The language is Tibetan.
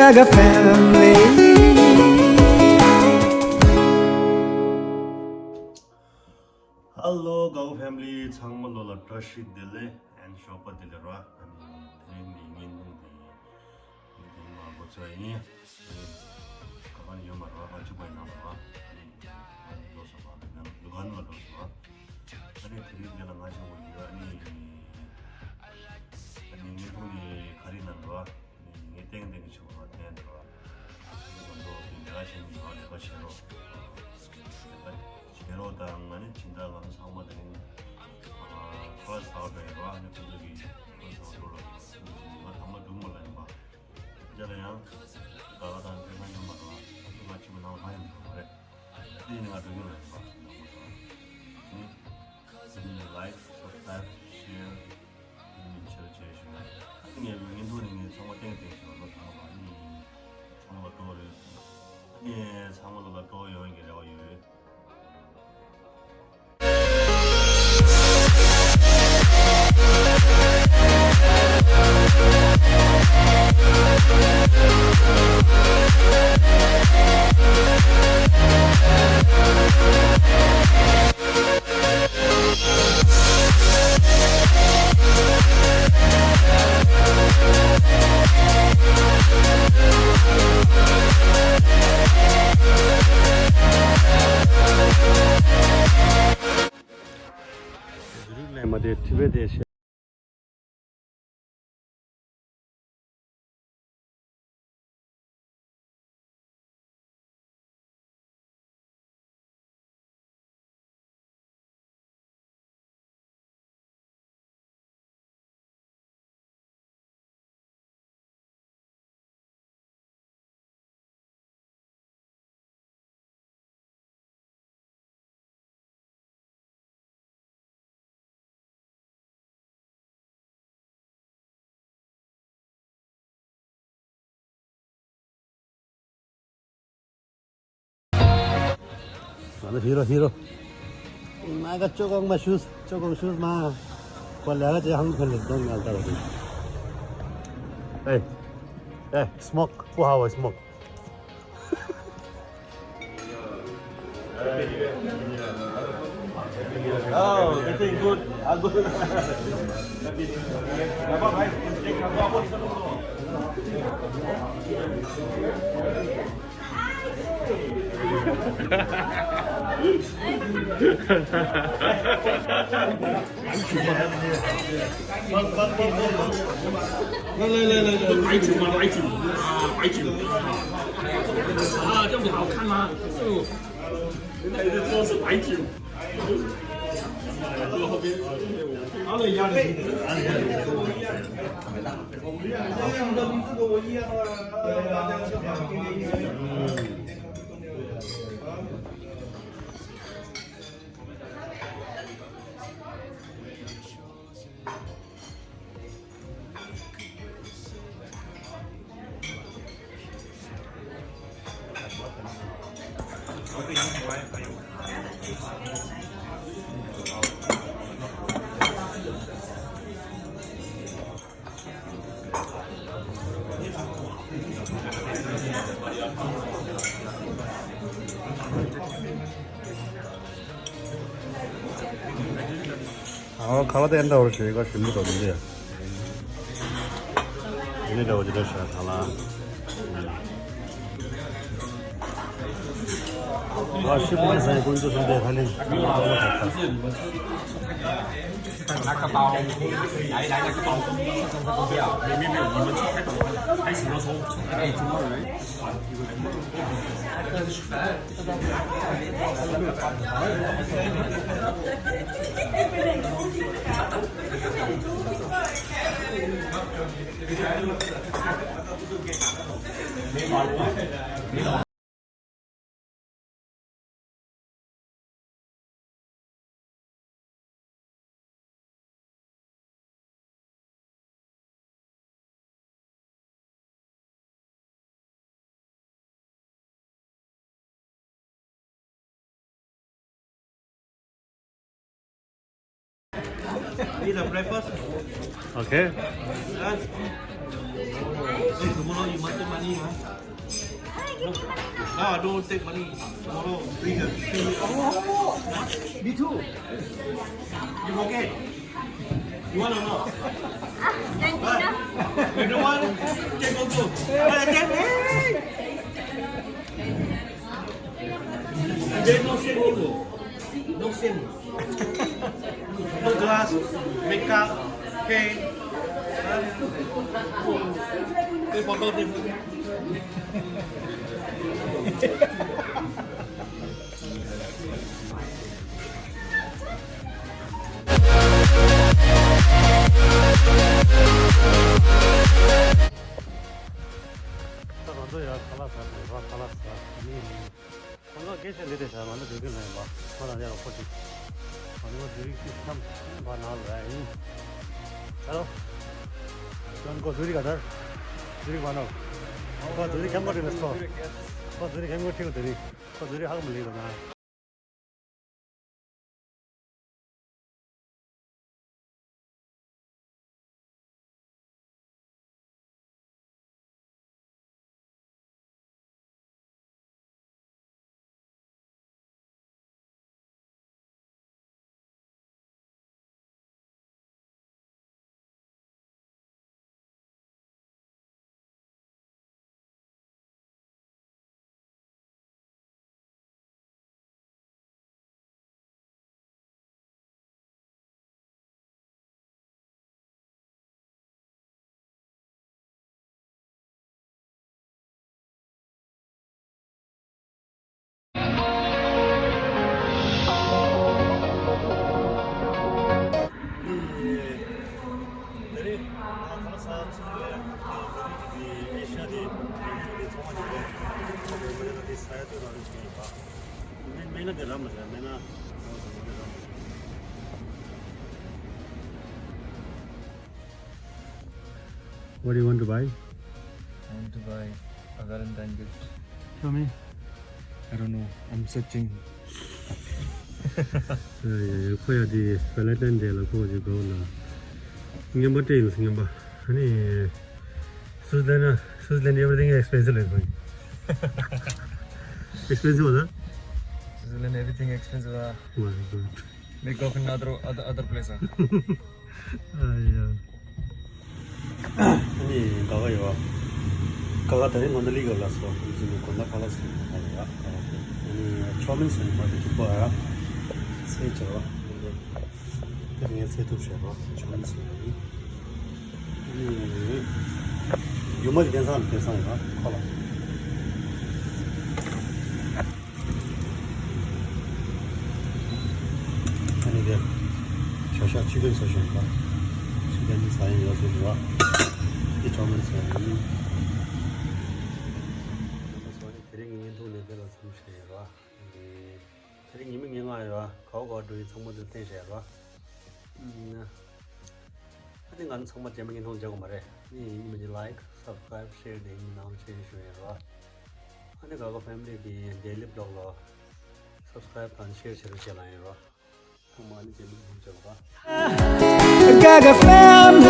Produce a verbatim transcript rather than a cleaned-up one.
Gaga family. Hello Gaga family, ཚང་མ་ལོ་ལ་བཀྲ་ཤིས་བདེ་ལེགས་and ཞོགས་པ་བདེ་ལེགས་ར། ཨ་ནི་དེ་རིང་གི་བརྙན་ཐུང་དེ་ངས་དེ་མ་གོ་ཚོད་ཡིན། ཨ་ནི་ག་པར་ཡོད་མ་ར། ང་གཅིག་པ་ཡིན་ན་མ་ར། ཨ་ནི་ང་འགྲོ་སོང་བ། ང་ལུ་ག་ནང་ལ་འགྲོ་སོང་བ། ཨ་ནི་དེ་རིང་འདི་ལ་ང་ཞིག་འོ་ཡོད། ཨ་ནི་ཨ་ནི་བརྙན་ཐུང་དེ་ག་རེ་ནང་འགྲོ། ངས་ཏན་ཏན་གྱི་བྱེད་པ་ལ་བརྟེན་ཏེ་ར། ང་ཚོ་གི་ལས་ཀ་བྱེད་མི་ཡོང་ལས་ཀ་བྱེད་རོགས། ལས་ཀ་བྱེད་རོགས་དང་། ང་ནི་སྦྱིན་བདག་ང་ཚོ་ཚང་མ་དེ་རིང་ཁ་ལག་ཟ་བར་འགྲོ་ཡིན་ར། ཨ་ནི་ཁོང་ཚོ་གི་ཁ་ལག་ཟ་བར་འགྲོ་རོགས། ང་ཐང་མ་སྒྲུང་མ་ལ་ཡིན་པ། དེ་ལ་ཡང་དགའ་དང་དེ་ལ་ཡོང་མ་རོགས། ང་ཚོ་ང་གཅིག་པུ་ནང་ལ་ཡོང་མ་རེད། དེ་ནི་ང་འགྲོ་རྒྱུ་ལ་ཡིན་པ། ནི། ཨ་ནི་like, subscribe, share ཨ་ནི་བྱེད་རོགས་བྱེད་ཞུ་ན། ཨ་ནི་ངའི་བརྙན་ཐུང་ནི་ངས་ཚང་མ་ཏན་ཏན་བྱེད་རོགས་དང་། ཨ་ནི་ཚང་མ་ལ་སྤྲོ་རེད། ཨ་ནི་ཚང་མ་ལ་སྤྲོ་ཡོང་གི་རེ་བ་ཡོད། རིགས་ལས་མ་དེ་ཁྲི་བའི་དེ་ཤེས། ང་ཚོ་ཧི་རོ་ཧི་རོ། ང་ག་ཅོ་གང་མ་ཤུས་ཅོ་གང་ཤུས་མ། ཁོ་ལས་ཀ་ཅེ་ཧང་ཁན་ལེ་དོན་ངལ་ད་རོ། ཨེ། ཨེ། སྨོག་པོ་ཧ་བ་སྨོག Oh, this is good. Ah, good. ཨོ། ཁ་ལག་དེ་འདྲ་བོ་ཞིག་ག་ཞིམ་པོ་འདུག་འདི། འདི་ནི་འདྲ་བོ་འདི་འདྲ་ཞིག་ཁ་ལག་ཨ། ཞིམ་པོ་ཟ་ཡི་ཀུན་སྤྱོད་སོང་སྟེ་ཧ་ལས། Need a breakfast? Okay. Lunch? Hey, tomorrow you must take money, huh? No, I don't take money. Tomorrow bring a fee. Oh, me too. You forget? You want or not? Huh? You don't want? Take also. Hey, take, hey! There's no shame, no shame. No glass, makeup, paint. They forgot it. ད་ང་ཚོ་ཡར་ཁ་ལག་ཟ་དགོས་ར། ཁ་ལག་ཟ་ནི། ཁོང་ཚོ་སྐད་ཆ་འདི་འདྲ་བྱ། ང་ཚོ་དུས་རྒྱུན་ལ་ཡིན་པ། ཁོ་རང་ཡར་ལ་ཁོ་ཅིག་ང་ཚོ་དུས་རིག་ཅིག་འཁྱམས་པ་ནང་ལ་ཡིན། ཧེ་ལོ། ཀོན་ཀོ་ཛུ་རིག་ག་དར། ཛུ་རིག་བ་ནོ། ཁོ་ཛུ་རིག་འཁྱམས་ཀོ་ཏི་ནས་ཁོ། ཁོ་ཛུ་རིག་འཁྱམས་ཀོ་ཁྲིག་ཏི་རིག་ཁོ་ཛུ་རིག་ཧག་མི་ལིག་ཏི་ན། What do you want to buy? I want to buy a Valentine gift. Show me. I don't know. I'm searching. ཡ་ཡ་ཡ། ཁོ་ཡ་དེ་Valentine Day ལ་ཁོ་ཅིག་དགོས་ལ། རྔན་པ་སྤྲད་ཡིན་ཟེར། རྔན་པ། ཨ་ནི། Switzerland, Switzerland, everything expensive, like, expensive, huh? Switzerland, everything expensive, huh? Oh my God. They go in other, other, other place, huh? ཨ་ཡ། ཨ་ནི་ག་ག་ཡོད། ག་ག་ད་རེས་ང་ཚོ་ལི་ག་ལ་སོ་ཡིན་ནི་གོ་ན་ག་ལ་སོ་ཡིན་ན་ཡ། ཨ་ནི་ཆོ་མིན་སོ་ཡིན་པ་དེ་ཐུག་པ་ཡ། སེ་ཆེ་བ། དེ་ངས་ཚེ་ཐུབ་བྱས་པ་ཆོ་མིན་སོ་ཡིན། ཡུ་མ་གི་དེང་སང་དེང་སང་ཡོད་ཁོ་ལ། ཨ་ནི་དེ་ཤ་ཤ་ཅི་ཀན་སོ་ཤན་པ། ཅི་ཀན་ནི་ས་ཡིན་ཡོད་སོ་འདུག་བ། དེ་ཆོ་མིན་སོ་ཡིན། དེ་རིང་ངའི་ཐུག་ནས་དེ་ལ་འཚམས་ཤིང་ཡོད་ར། དེ་རིང་ཉི་མ་ཉིན་ལྔ་ཡོད། ག་བ་ག་བ་འགྲོ་ཡིན་ཚང་མ་དེ་བསྟན་བཞག་ར། ཨ་ནི་ང་ཚང་མ་རྗེས་མ་བརྙན་ཐུང་མཇལ་དགོས་མ་རེད། ཨ་ནི་ཡིན་མིན་གྱི་like, subscribe, share དེ་ཡིན་མིན་གནང་རོགས་བྱེད་ཞུ་ཡིན་ར། ཨ་ནི་ག་ག་family དེ་daily vlog ལ་subscribe དང་share བྱེད་རོགས་བྱེད་ལ་ཡིན་ར། ཚང་མ་ཨ་ནི་རྗེས་མ་བརྙན་ཐུང་མཇལ་དགོས་ར། Gaga fam,